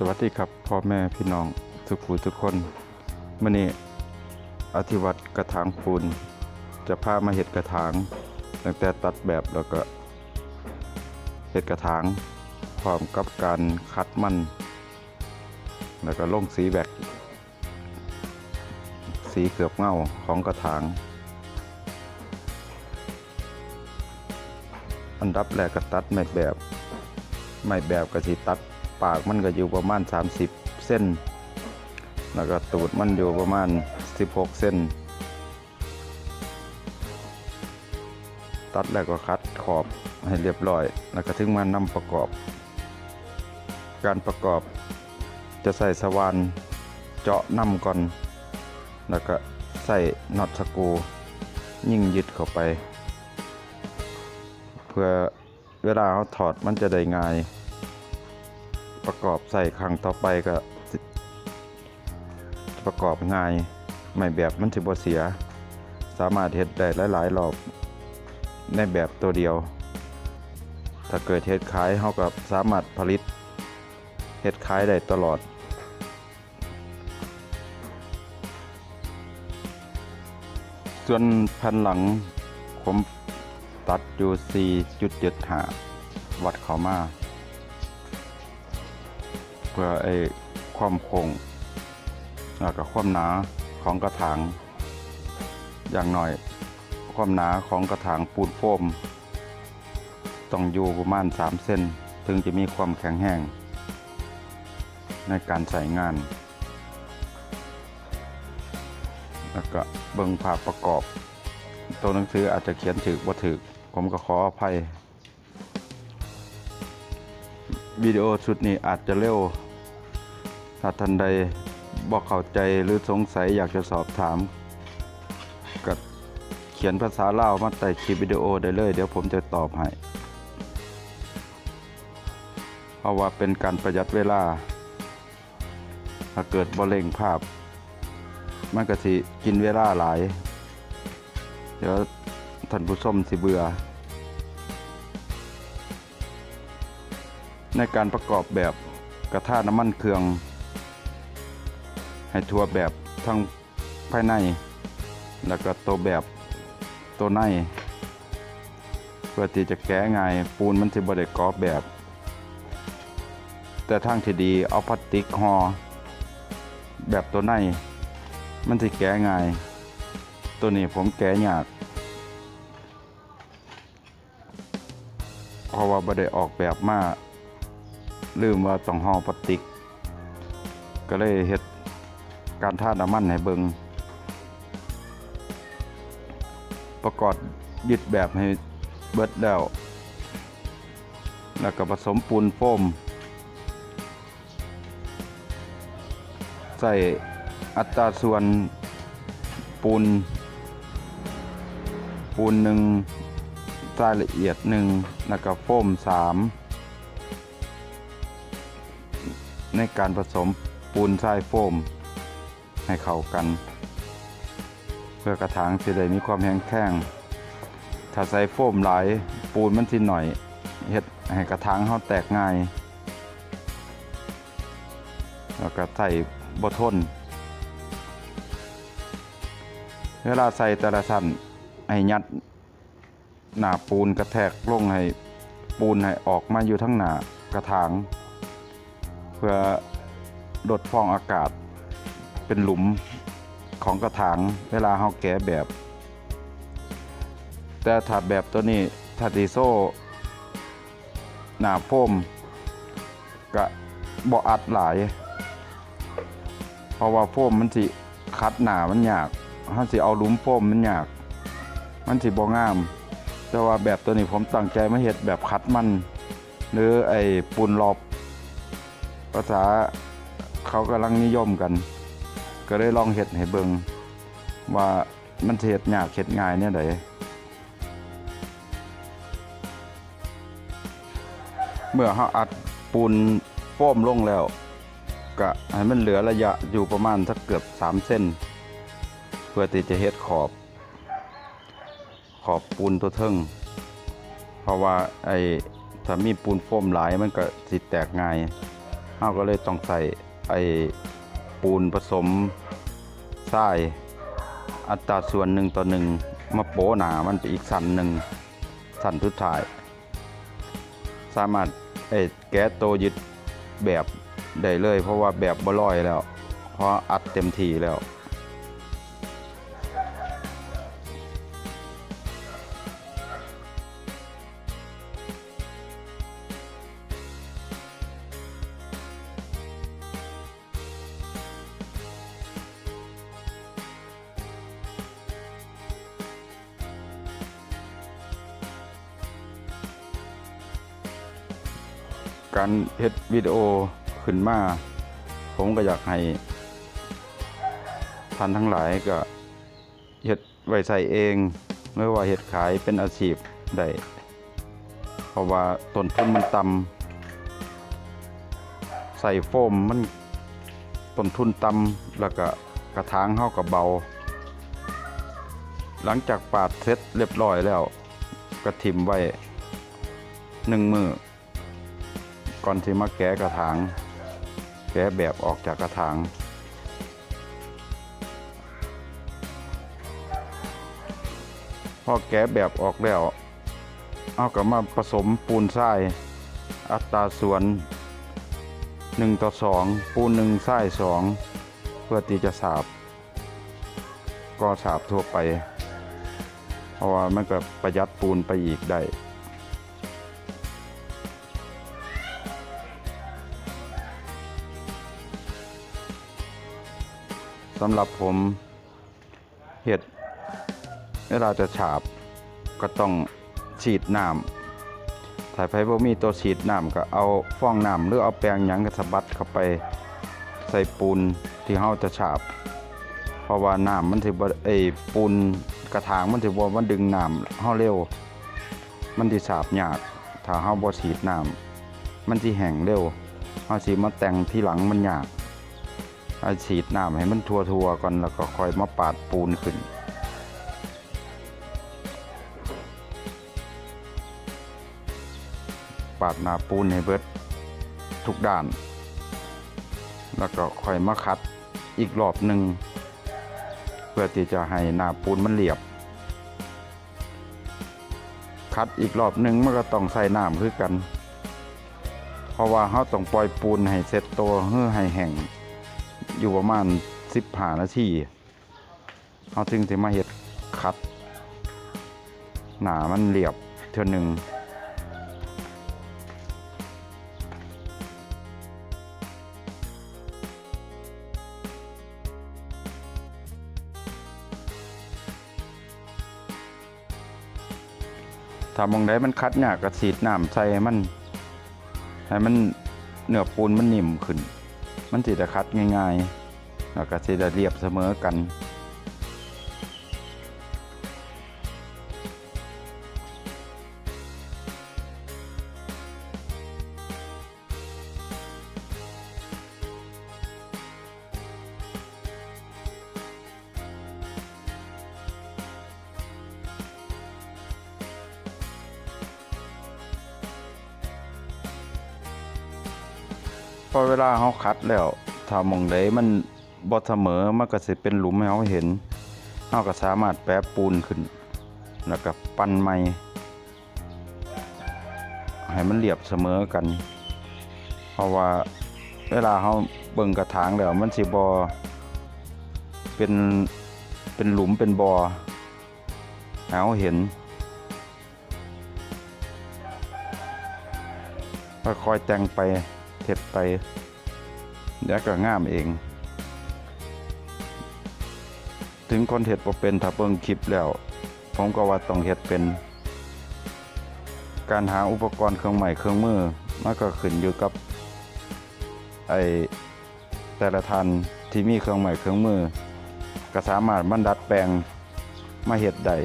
สวัสดีครับ พ่อแม่พี่น้องทุกผู้ทุกคน มื้อนี้อธิวัฒน์กระถางปูน จะพามาเฮ็ดกระถาง ตั้งแต่ตัดแบบแล้วก็เฮ็ดกระถาง พร้อมกับการขัดมัน แล้วก็ลงสีแว็กซ์ สีเคลือบเงาของกระถาง อันดับแรกก็ตัดไม้แบบ ไม้แบบก็สิตัดปากมันก็อยู่ประมาณสามสิบเซน แล้วก็ตูดมันอยู่ประมาณสิบหกเซน ตัดแล้วก็ขัดขอบให้เรียบร้อย แล้วก็ถึงมานำประกอบ การประกอบจะใช้สว่านเจาะนำก่อน แล้วก็ใช้น็อตสกรูยิงยึดเข้าไป เพื่อเวลาเราถอดมันจะได้ง่าย ประกอบใช้ครั้งต่อไปก็สิ ประกอบง่าย ไม้แบบมันสิบ่เสีย สามารถเฮ็ดได้หลายๆรอบในแบบตัวเดียว ถ้าเกิดเฮ็ดขาย เราก็สามารถผลิตเฮ็ดขายได้ตลอด ส่วนแผ่นหลังผมตัดอยู่สี่จุดเจ็ดห้า วัดเข้ามา เพื่อไอ้ความโค้ง แล้วก็ความหนาของกระถาง อย่างน้อยความหนาของกระถางปูนโฟม ต้องอยู่ประมาณสามเซน ถึงจะมีความแข็งแรงในการใช้งาน แล้วก็เบิ่งภาพประกอบ ตัวหนังสืออาจจะเขียนถูกบ่ถูก ผมก็ขออภัย วิดีโอชุดนี้อาจจะเร็ว ถ้าท่านใดบ่เข้าใจหรือสงสัยอยากจะสอบถาม ก็เขียนภาษาลาวมาใต้คลิปวิดีโอได้เลย เดี๋ยวผมจะตอบให้ เพราะว่าเป็นการประหยัดเวลา ถ้าเกิดบ่เร่งภาพ มันก็สิกินเวลาหลาย เดี๋ยวท่านผู้ชมสิเบื่อ ในการประกอบแบบ ก็ทาน้ำมันเครื่องให้ทั่วแบบทั้งภายใน แล้วก็ตัวแบบตัวใน เพื่อที่จะแกะง่าย ปูนมันสิบ่ได้เกาะแบบ แต่ทางที่ดีเอาพลาสติกห่อแบบตัวใน มันสิแกะง่าย ตัวนี้ผมแกะยาก เพราะว่าบ่ได้ออกแบบมา ลืมว่าต้องห่อพลาสติก ก็เลยเฮ็ดการทาน้ำมันให้เบิ่ง ประกอบยึดแบบให้เบิดแล้ว แล้วก็ผสมปูนโฟม ใช้อัตราส่วนปูน ปูนหนึ่ง ทรายละเอียดหนึ่ง แล้วก็โฟมสาม ในการผสมปูนทรายโฟมให้เข้ากัน เพื่อกระถางสิได้มีความแข็งแรง ถ้าใส่โฟมหลาย ปูนมันสิหน่อย เฮ็ดให้กระถางเราแตกง่าย แล้วก็ใส่บ่ทน เวลาใส่แต่ละชั้น ให้ยัดหน้าปูนกระแทกลงให้ปูนให้ออกมาอยู่ทางหน้ากระถาง เพื่อลดฟองอากาศเป็นหลุมของกระถางเวลาเราแกะแบบ แต่ถ้าแบบตัวนี้ ถ้าสิโซ่หน้าโฟม ก็บ่อัดหลาย เพราะว่าโฟมมันสิขัดหน้ามันยาก เราสิเอาหลุมโฟมมันยาก มันสิบ่งาม แต่ว่าแบบตัวนี้ผมตั้งใจมาเฮ็ดแบบขัดมัน หรือไอ้ปูนลอบ ภาษาเขากำลังนิยมกัน ก็เลยลองเฮ็ดให้เบิ่งว่ามันสิเฮ็ดยากเฮ็ดง่ายแนวใด เมื่อเราอัดปูนโฟมลงแล้ว ก็ให้มันเหลือระยะอยู่ประมาณสักเกือบสามเซน เพื่อที่จะเฮ็ดขอบ ขอบปูนตัวเทิง เพราะว่าไอ้ ถ้ามีปูนโฟมหลายมันก็สิแตกง่าย ເຮົາກໍເລີຍຕ້ອງໃຊ້ໄອ້ປູນປະສົມຊາຍ ອັດຕາສ່ວນໜຶ່ງຕໍ່ໜຶ່ງ ມາໂປະໜ້າມັນໄປອີກຊັ້ນໜຶ່ງ, ຊັ້ນສຸດທ້າຍ. ສາມາດ ເອີ ແກະໂຕຍຶດແບບໄດ້ເລີຍ ເພາະວ່າແບບບໍ່ລອຍແລ້ວ ເພາະອັດເຕັມທີ່ແລ້ວ. ການເຮັດວິດີໂອຂຶ້ນມາ ຜົມກໍຢາກໃຫ້ທ່ານທັງຫຼາຍກໍເຮັດໄວ້ໃຊ້ເອງ ຫຼືວ່າເຮັດຂາຍເປັນອາຊີບໄດ້ ເພາະວ່າຕົ້ນທຶນມັນຕ່ຳ, ໃຊ້ໂຟມມັນຕົ້ນທຶນຕ່ຳ ແລ້ວກະກະຖາງເຮົາກໍເບົາ. ຫຼັງຈາກປາດເສັດລຽບຮ້ອຍແລ້ວ ກໍຖິ້ມໄວ້ໜຶ່ງມື້ ກ່ອນຊິມາແກະກະຖາງ, ແກະແບບອອກຈາກກະຖາງ. ພໍແກະແບບອອກແລ້ວ ເຮົາກໍມາປະສົມປູນຊາຍ ອັດຕາສ່ວນໜຶ່ງຕໍ່ສອງ ປູນໜຶ່ງ ຊາຍສອງ ເພື່ອທີ່ຈະສາບ ກໍສາບທົ່ວໄປ ເພາະວ່າມັນກໍປະຢັດປູນໄປອີກໄດ້. ສຳລັບຜົມເຮັດ ເວລາຈະສາບກໍຕ້ອງສີດນ້ຳ. ຖ້າໃຜບໍ່ມີຕົວສີດນ້ຳ ກໍເອົາຟອງນ້ຳ ຫຼືເອົາແປ້ງຫຍັງກໍສະບັດເຂົ້າໄປໃສ່ປູນທີ່ເຮົາຈະສາບ ເພາະວ່ານ້ຳມັນຊິບໍ່ ເອີ ປູນກະຖາງມັນຊິບໍ່ມາດຶງນ້ຳເຮົາເລັວ, ມັນຊິສາບຍາກ. ຖ້າເຮົາບໍ່ສີດນ້ຳ ມັນຊິແຫ້ງເລັວ, ເຮົາຊິມາແຕ່ງທີຫຼັງມັນຍາກ. ເຮົາສີດນ້ຳໃຫ້ມັນທົ່ວໆກ່ອນ ແລ້ວກໍຄ່ອຍມາປາດປູນຂຶ້ນ. ປາດໜ້າປູນໃຫ້ເບິດທຸກດ້ານ ແລ້ວກໍຄ່ອຍມາຂັດອີກລອບໜຶ່ງ ເພື່ອທີ່ຈະໃຫ້ໜ້າປູນມັນລຽບ. ຂັດອີກລອບໜຶ່ງ ມັນກໍຕ້ອງໃຊ້ນ້ຳຄືກັນ ເພາະວ່າເຮົາຕ້ອງປ່ອຍປູນໃຫ້ເຊັດໂຕ ຫຼືໃຫ້ແຫ້ງຢູ່ປະມານສິບຫ້ານາທີ. ເຮົາຈຶ່ງຊິມາເຮັດຂັດໜ້າມັນລຽບເທື່ອໜຶ່ງ. ຖ້າໝ່ອງໃດມັນຂັດຍາກ ກໍສີດນ້ຳໃສ່ໃຫ້ມັນ ໃຫ້ມັນ ເນື້ອປູນມັນໜິ່ມຂຶ້ນ ມັນຊິໄດ້ຂັດງ່າຍໆ ແລ້ວກໍຊິໄດ້ລຽບສະເໝີກັນ. ພໍເວລາເຮົາຂັດແລ້ວ ຖ້າໝ່ອງໃດມັນບໍ່ສະເໝີ ມັນກໍຊິເປັນຫຼຸມໃຫ້ເຮົາເຫັນ, ເຮົາກໍສາມາດແປະປູນຂຶ້ນ ແລ້ວກໍປັ້ນໃໝ່ ໃຫ້ມັນລຽບສະເໝີກັນ. ເພາະວ່າເວລາເຮົາເບິ່ງກະຖາງແລ້ວ ມັນຊິບໍ່ເປັນ ເປັນຫຼຸມເປັນບໍ່ໃຫ້ເຮົາເຫັນ. ຄ່ອຍໆແຕ່ງໄປ ເຮັດໄປ ແລ້ວກໍງາມເອງ. ເຖິງຄົນເຮັດບໍ່ເປັນ ຖ້າເບິ່ງຄລິບແລ້ວ ຜົມກໍວ່າຕ້ອງເຮັດເປັນ. ການຫາອຸປະກອນເຄື່ອງໄມ້ເຄື່ອງມື ມັນກໍຂຶ້ນຢູ່ກັບໄອ້ ແຕ່ລະທ່ານທີ່ມີເຄື່ອງໄມ້ເຄື່ອງມື ກໍສາມາດມາດັດແປງມາເຮັດໄດ້.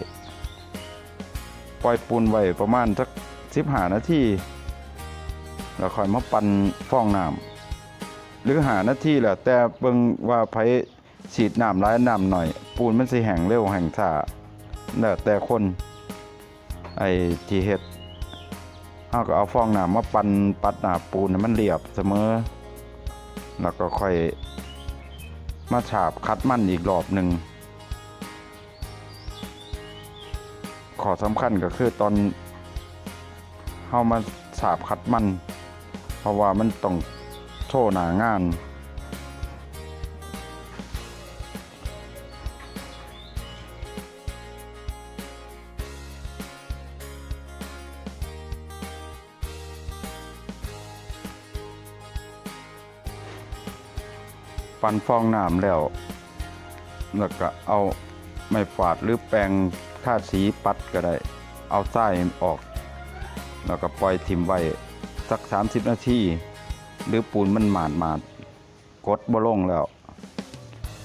ປ່ອຍປູນໄວ້ປະມານຈັກສິບຫ້ານາທີ ແລ້ວຄ່ອຍມາປັ່ນຟອງນ້ຳ ຫຼືຫ້ານາທີ ແລ້ວແຕ່ເບິ່ງວ່າໃຜສີດນ້ຳຫຼາຍນ້ຳໜ້ອຍ, ປູນມັນຊິແຫ້ງເລັວແຫ້ງຊ້າ ແລ້ວແຕ່ຄົນ. ໄອ້ທີ່ເຮັດ ເຮົາກໍເອົາຟອງນ້ຳມາປັ່ນປັດໜ້າປູນໃຫ້ມັນລຽບສະເໝີ ແລ້ວກໍຄ່ອຍມາສາບຂັດມັນອີກລອບໜຶ່ງ. ຂໍ້ສຳຄັນກໍຄືຕອນເຮົາມາສາບຂັດມັນ ເພາະວ່າມັນຕ້ອງໂຊໜ້າງານ. ປັ່ນຟອງນ້ຳແລ້ວ ແລ້ວກະເອົາໄມ້ຟາດ ຫຼື ແປງທາສີປັດກໍໄດ້ ເອົາຊາຍອອກ ແລ້ວກໍປ່ອຍຖິ້ມໄວ້ສັກສາມສິບນາທີ ຫຼື ປູນມັນໝາດໆ ກົດບໍ່ລົງແລ້ວ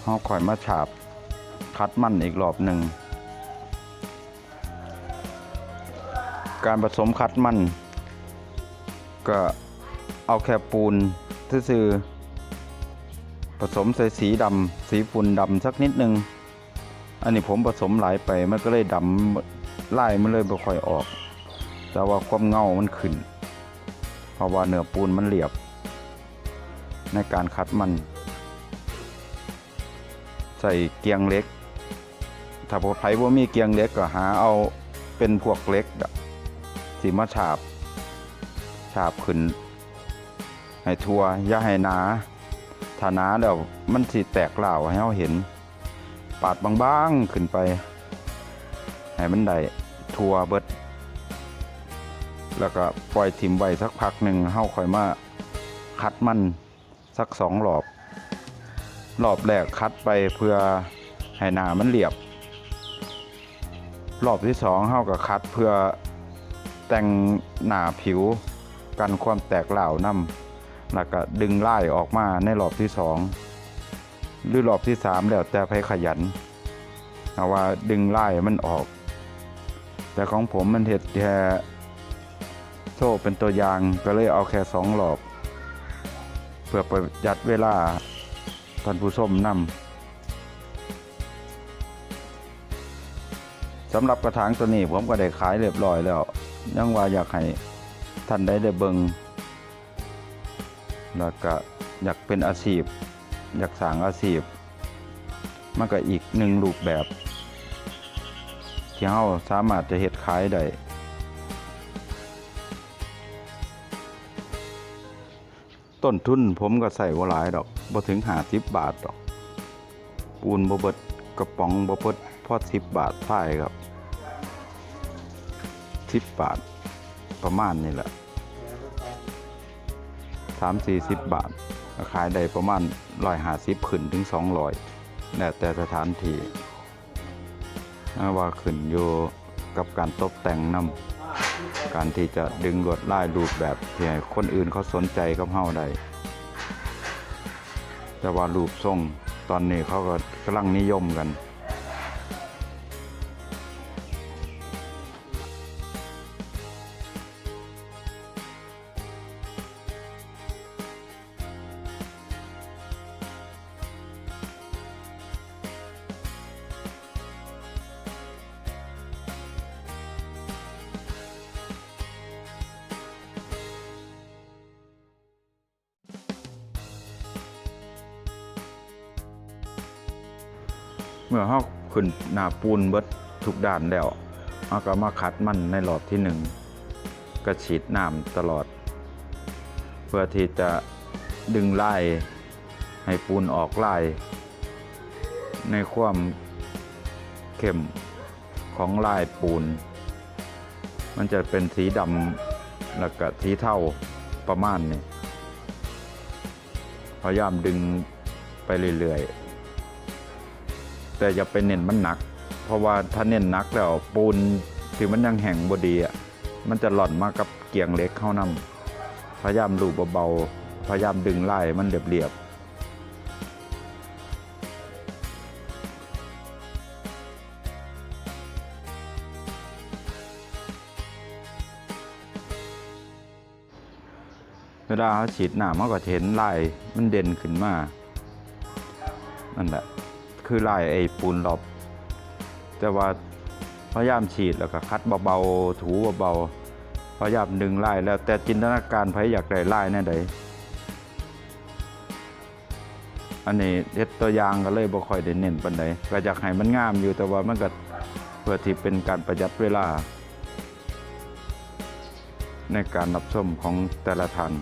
ເຮົາຄ່ອຍມາສາບຂັດມັນອີກລອບໜຶ່ງ. ການປະສົມຂັດມັນ ກໍເອົາແຄ່ປູນຊື່ໆ ປະສົມໃສ່ສີດຳ ສີຝຸ່ນດຳສັກນິດໜຶ່ງ. ອັນນີ້ຜົມປະສົມຫຼາຍໄປ ມັນກໍເລີຍດຳ ລາຍມັນເລີຍບໍ່ຄ່ອຍອອກ ແຕ່ວ່າຄວາມເງົາມັນຂຶ້ນ ເພາະວ່າເນື້ອປູນມັນລຽບ. ໃນການຂັດມັນ ໃຊ້ກຽງເຫຼັກ ຖ້າໃຜບໍ່ມີກຽງເຫຼັກກໍຫາເອົາເປັນພວກເຫຼັກ ຊິມາສາບ ສາບຂຶ້ນໃຫ້ທົ່ວ ຢ່າໃຫ້ໜາ ຖ້າໜາແລ້ວມັນຊິແຕກລ້າວໃຫ້ເຮົາເຫັນ. ປາດບາງໆຂຶ້ນໄປ ໃຫ້ມັນໄດ້ທົ່ວເບິດ ແລ້ວກໍປ່ອຍຖິ້ມໄວ້ສັກພັກໜຶ່ງ ເຮົາຄ່ອຍມາຂັດມັນສັກສອງລອບ. ລອບແລກຂັດໄປເພື່ອໃຫ້ໜ້າມັນລຽບ. ລອບທີສອງເຮົາກໍຂັດເພື່ອແຕ່ງໜ້າຜິວ ກັນຄວາມແຕກລ້າວນຳ ແລ້ວກໍດຶງລາຍອອກມາໃນລອບທີສອງ ຫຼື ລອບທີສາມ ແລ້ວແຕ່ໃຜຂະຫຍັນ ເອົາວ່າດຶງລາຍມັນອອກ. ແຕ່ຂອງຜົມມັນເຮັດແຄ່ໂຊເປັນຕົວຢ່າງ ກໍເລີຍເອົາແຄ່ສອງລອບ ເພື່ອປະຢັດເວລາທ່ານຜູ້ຊົມນຳ. ສຳລັບກະຖາງໂຕນີ້ ຜົມກໍໄດ້ຂາຍຮຽບຮ້ອຍແລ້ວ ຍັງວ່າຢາກໃຫ້ທ່ານໃດໄດ້ເບິ່ງ ແລ້ວກະຢາກເປັນອາຊີບ ຢາກສ້າງອາຊີບ ມັນກໍອີກໜຶ່ງຮູບແບບ ທີ່ເຮົາສາມາດຈະເຮັດຂາຍໄດ້. ຕົ້ນທຶນຜົມກໍໃຊ້ບໍ່ຫຼາຍດອກ ບໍ່ເຖິງຫ້າສິບບາດດອກ ປູນບໍ່ເບິດ ກະປ໋ອງບໍ່ເບິດ ພໍສິບບາດ ຊາຍກໍສິບບາດ ປະມານນີ້ແຫຼະ ສາມສີ່ສິບບາດ ກໍຂາຍໄດ້ປະມານຮ້ອຍຫ້າສິບຂຶ້ນເຖິງສອງຮ້ອຍ ແລ້ວແຕ່ສະຖານທີ່. ເຮົາວ່າຂຶ້ນຢູ່ກັບການຕົບແຕ່ງນຳ ການທີ່ຈະດຶງລວດລາຍຮູບແບບທີ່ໃຫ້ຄົນອື່ນເຂົາສົນໃຈກັບເຮົາໄດ້ ແຕ່ວ່າຮູບຊົງຕອນນີ້ເຂົາກໍກຳລັງນິຍົມກັນ. ເມື່ອເຮົາຂຶ້ນໜ້າປູນເບິດທຸກດ້ານແລ້ວ ເຮົາກໍມາຂັດມັນໃນລອບທີໜຶ່ງ ກໍສີດນ້ຳຕະຫຼອດ ເພື່ອທີ່ຈະດຶງລາຍ ໃຫ້ປູນອອກລາຍ ໃນຄວາມເຂັ້ມຂອງລາຍປູນ ມັນຈະເປັນສີດຳ ແລ້ວກະສີເທົາປະມານນີ້. ພະຍາຍາມດຶງໄປເລື້ອຍໆ ແຕ່ຢ່າໄປເນັ້ນມັນໜັກ ເພາະວ່າຖ້າເນັ້ນໜັກແລ້ວ ປູນທີ່ມັນຍັງແຫ້ງບໍ່ດີອະ ມັນຈະລ່ອນມາກັບກຽງເຫຼັກເຮົານຳ. ພະຍາຍາມລູບເບົາໆ ພະຍາຍາມດຶງລາຍໃຫ້ມັນລຽບໆ. ເວລາເຮົາສີດນ້ຳ ເຮົາກໍຈະເຫັນລາຍມັນເດັ່ນຂຶ້ນມາ ນັ້ນແຫຼະ ຄືລາຍໄອ້ປູນລອບ. ແຕ່ວ່າພະຍາຍາມສີດ ແລ້ວກໍຂັດເບົາໆ ຖູເບົາໆ ພະຍາຍາມດຶງລາຍ ແລ້ວແຕ່ຈິນຕະນາການ ໃຜຢາກໄດ້ລາຍແນວໃດ. ອັນນີ້ເຮັດຕົວຢ່າງກໍເລີຍບໍ່ຄ່ອຍໄດ້ເນັ້ນປານໃດ ກໍຢາກໃຫ້ມັນງາມຢູ່ ແຕ່ວ່າມັນກໍເພື່ອທີ່ເປັນການປະຢັດເວລາໃນການຮັບຊົມຂອງແຕ່ລະທ່ານ.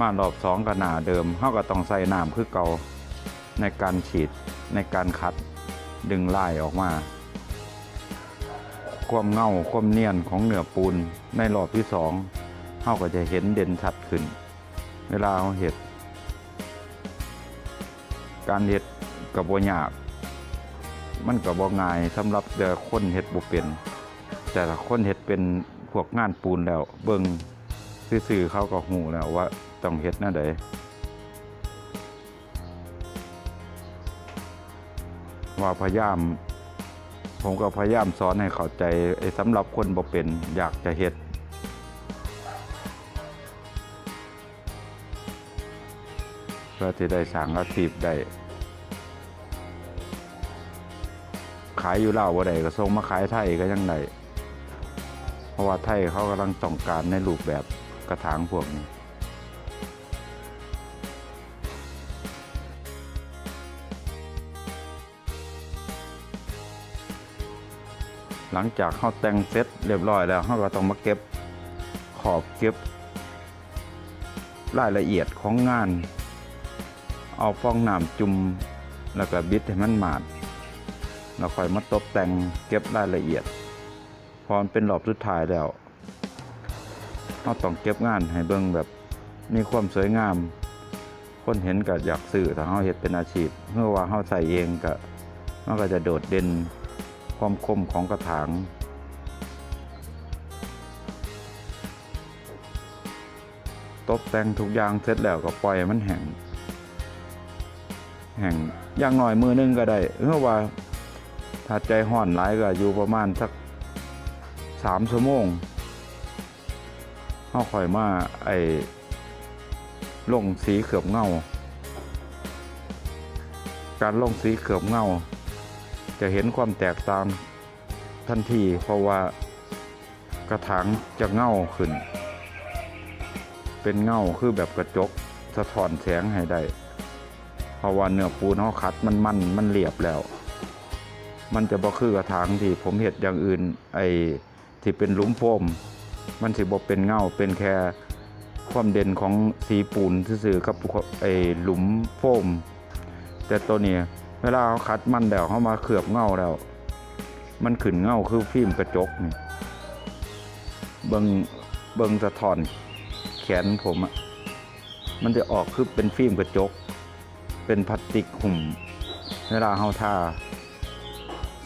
ມາລອບສອງກໍໜ້າເດີມ ເຮົາກໍຕ້ອງໃຊ້ນ້ຳຄືເກົ່າ ໃນການສີດ ໃນການຂັດດຶງລາຍອອກມາ. ຄວາມເງົາຄວາມນຽນຂອງເນື້ອປູນໃນລອບທີສອງ ເຮົາກໍຈະເຫັນເດັ່ນຊັດຂຶ້ນ ເວລາເຮົາເຮັດ. ການເຮັດກໍບໍ່ຍາກ ມັນກໍບໍ່ງ່າຍສຳລັບແຕ່ຄົນເຮັດບໍ່ເປັນ, ແຕ່ຖ້າຄົນເຮັດເປັນ ພວກງານປູນແລ້ວ ເບິ່ງຊື່ໆ ເຂົາກໍຮູ້ແລ້ວວ່າຕ້ອງເຮັດແນວໃດ. ວ່າພະຍາຍາມ ຜົມກໍພະຍາຍາມສອນໃຫ້ເຂົ້າໃຈ ສຳລັບຄົນບໍ່ເປັນ ຢາກຈະເຮັດ ເພື່ອຊິໄດ້ສ້າງອາຊີບໄດ້. ຂາຍຢູ່ລາວບໍ່ໄດ້ ກໍສົ່ງມາຂາຍໄທກໍຍັງໄດ້ ເພາະວ່າໄທເຂົາກຳລັງຕ້ອງການໃນຮູບແບບກະຖາງພວກນີ້. ຫຼັງຈາກເຮົາແຕ່ງເສັດຮຽບຮ້ອຍແລ້ວ ເຮົາກໍຕ້ອງມາເກັບຂອບ ເກັບລາຍລະອຽດຂອງງານ, ເອົາຟອງນ້ຳຈຸ່ມ ແລ້ວກໍບິດໃຫ້ມັນມາດ ແລ້ວຄ່ອຍມາຕົບແຕ່ງເກັບລາຍລະອຽດ ເພາະມັນເປັນຮອບສຸດທ້າຍແລ້ວ. ເຮົາຕ້ອງເກັບງານໃຫ້ເບິ່ງແບບມີຄວາມສວຍງາມ ຄົນເຫັນກໍຢາກຊື້ ຖ້າເຮົາເຮັດເປັນອາຊີບ ຫຼືວ່າເຮົາໃຊ້ເອງກໍ ມັນກໍຈະໂດດເດັ່ນຄວາມຄົມຂອງກະຖາງ. ຕົບແຕ່ງທຸກຢ່າງເສັດແລ້ວກໍປ່ອຍໃຫ້ມັນແຫ້ງ ແຫ້ງ ຢ່າງໜ້ອຍມື້ໜຶ່ງກໍໄດ້ ຫຼືວ່າຖ້າໃຈຮ້ອນຫຼາຍກໍຢູ່ປະມານສັກສາມຊົ່ວໂມງ ເຮົາຄ່ອຍມາ ໄອ້ ລົງສີເຄື່ອບເງົາ. ການລົງສີເຄື່ອບເງົາຈະເຫັນຄວາມແຕກຕ່າງທັນທີ ເພາະວ່າ ກະຖາງຈະເງົາຂຶ້ນ ເປັນເງົາຄືແບບກະຈົກ ສະທ້ອນແສງໃຫ້ໄດ້ ເພາະວ່າເນື້ອປູນເຮົາຂັດມັນ ມັນ ມັນລຽບແລ້ວ ມັນຈະບໍ່ຄືກະຖາງທີ່ຜົມເຮັດຢ່າງອື່ນ ໄອ້ທີ່ເປັນຫຼຸມໂຟມ ມັນຊິບໍ່ເປັນເງົາ ເປັນແຄ່ຄວາມເດັ່ນຂອງສີປູນຊື່ໆ ກັບໄອ້ຫຼຸມໂຟມ. ແຕ່ໂຕນີ້ ເວລາເຮົາຂັດມັນແລ້ວ ເຮົາມາເຄືອບເງົາແລ້ວ ມັນຂຶ້ນເງົາຄືຟີມກະຈົກນີ້ ເບິ່ງ ເບິ່ງສະທ້ອນແຂນຜົມອະ ມັນຈະອອກຄືເປັນຟີມກະຈົກ ເປັນພລາສຕິກຫຸ້ມ ເວລາເຮົາທາ.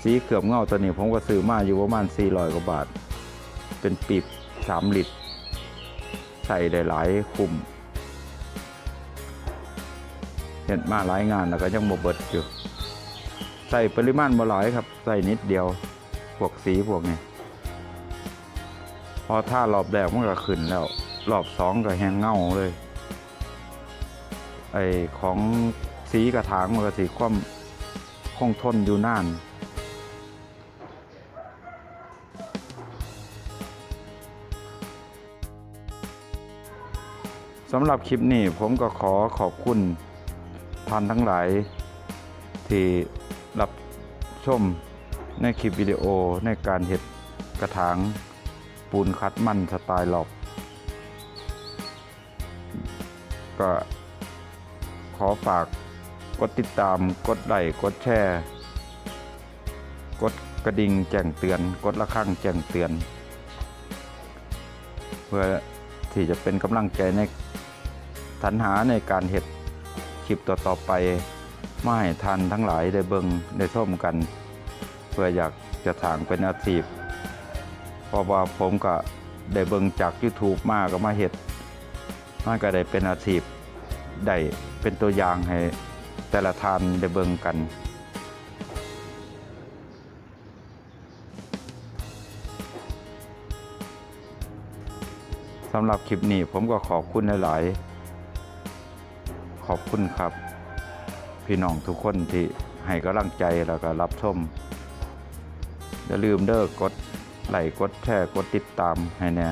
ສີເຄືອບເງົາໂຕນີ້ ຜົມກໍຊື້ມາຢູ່ປະມານສີ່ຮ້ອຍກວ່າບາດ ເປັນປີບສາມລິດ ໃຊ້ໄດ້ຫຼາຍ ຄຸ້ມ. ເຮັດມາຫຼາຍງານແລ້ວກໍຍັງບໍ່ເບິດຢູ່ ໃຊ້ປະລິມານບໍ່ຫຼາຍຄັບ ໃຊ້ນິດດຽວ ພວກສີພວກນີ້ ພໍທາລອບແລກມັນກໍຂຶ້ນແລ້ວ ລອບສອງກໍແຮ່ງເງົາເລີຍ. ໄອ້ຂອງສີກະຖາງມັນກໍຊິຄວາມຄົງທົນຢູ່ນານ. ສຳລັບຄລິບນີ້ ຜົມກໍຂໍຂອບຄຸນທ່ານທັງຫຼາຍທີ່ຮັບຊົມໃນຄລິບວິດີໂອໃນການເຮັດກະຖາງປູນຂັດມັນສະໄຕລ໌ລັອບ. ກໍຂໍຝາກກົດຕິດຕາມ ກົດໄລ້ ກົດແຊ ກົດກະດິ່ງແຈ້ງເຕືອນ ກົດລະຄັງແຈ້ງເຕືອນ ເພື່ອທີ່ຈະເປັນກຳລັງໃຈໃນ ສັນຫາໃນການເຮັດຄລິບຕໍ່ໆໄປ ມາໃຫ້ທ່ານທັງຫຼາຍໄດ້ເບິ່ງໄດ້ຊົມກັນ ເພື່ອຢາກຈະສ້າງເປັນອາຊີບ ເພາະວ່າຜົມກະໄດ້ເບິ່ງຈາກຢູທູບມາ ກະມາເຮັດ ມັນກະໄດ້ເປັນອາຊີບ ໄດ້ເປັນຕົວຢ່າງໃຫ້ແຕ່ລະທ່ານໄດ້ເບິ່ງກັນ. ສຳລັບຄລິບນີ້ ຜົມກໍຂອບຄຸນຫຼາຍໆ ຂອບຄຸນຄັບ ພີ່ນ້ອງທຸກຄົນທີ່ໃຫ້ກຳລັງໃຈ ແລ້ວກໍຮັບຊົມ. ຢ່າລືມເດີ ກົດໄລ້ ກົດແຊ ກົດຕິດຕາມໃຫ້ແດ່.